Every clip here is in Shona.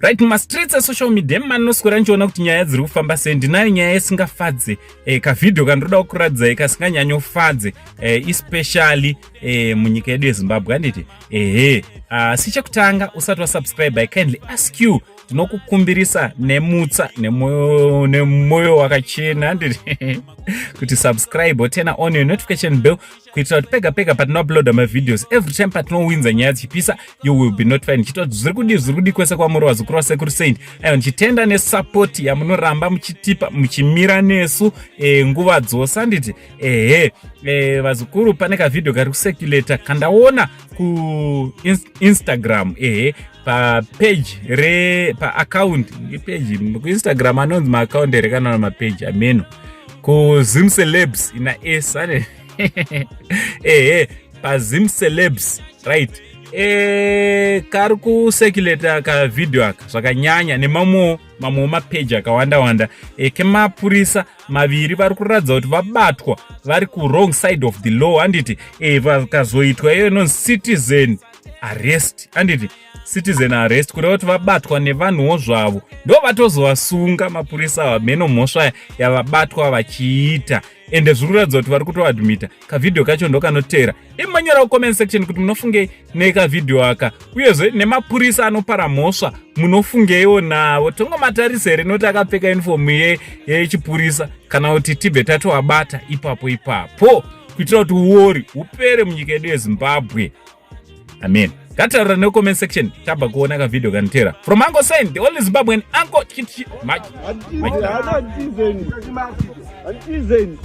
Right, mumastreets esocial media emanoswera ndichiona kuti nyaya dziri kufamba sei. Ndinayo nyaya isingafadze, kavhidhiyo kandiroda kukuratidzai kasinganyanyofadze, especially munyika yedu yeZimbabwe, handiti? Ehe, asi chekutanga, usati wasubscribe, I kindly ask you, ndinokukumbirisa nemutsa, nemwoyo wakachena, handiti, kuti subscribe, turn on your notification bell, kuitira kuti pega pega patinouploada mavideos, every time patinowinza nyaya dzichipisa, you will be notified. Ndichita kuti zviri kudii, zviri kudii kwese kwamuri, vazukuru vaSekuru Saint. Aiwa, ndichitenda nesupport yamunoramba muchitipa, muchimira nesu nguva dzose, handiti? Ehe, vazukuru, pane kavhidhio kari kucirculata kandaona kuInstagram, ehe, papage re paaccount, ipage kuInstagram anonzi maaccount here kana mapeji ameno, kuZim Celebs ina s ane, ehe, paZim Celebs, right? Kari kucirculata kavhidhio aka zvakanyanya nemamwewo mamwewo mapeji akawanda wanda, kemapurisa maviri vari kuratidza kuti vabatwa vari kuwrong side of the law, handiti? Vakazoitwa iyo inonzi citizen arrest, handiti? Citizen arrest kureva kuti vabatwa nevanhuwo zvavo, ndo vatozovasunga mapurisa ava, mheno mhosva yavabatwa vachiita. Ende zviri kuratidza kuti vari kutoadmita. Kavhidhiyo kacho ndo kanotera. Imanyora kucomment section kuti munofungei nekavhidhiyo aka, uyezve nemapurisa anopara mhosva munofungeiwo navo? Tongomatarisa here noti akapfeka uniform yechipurisa, kana kuti tibve tatovabata ipapo ipapo, kuitira kuti uori hupere munyika yedu yeZimbabwe? Amen. Ngataurira necomment section. Tabva kuona kavhidhiyo kanotera from Uncle Saint, the only Zimbabwean uncle. Antizeni.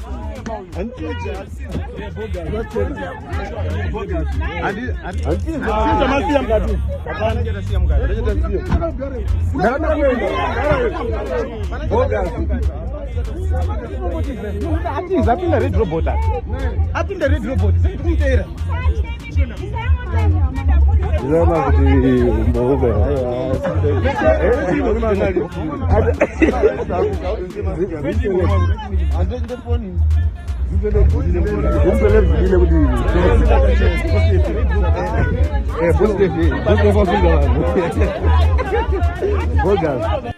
Atiza, apinda red robot, apinda red robot, sekumuteera. Ndinoona kuti mbouve. Bogas.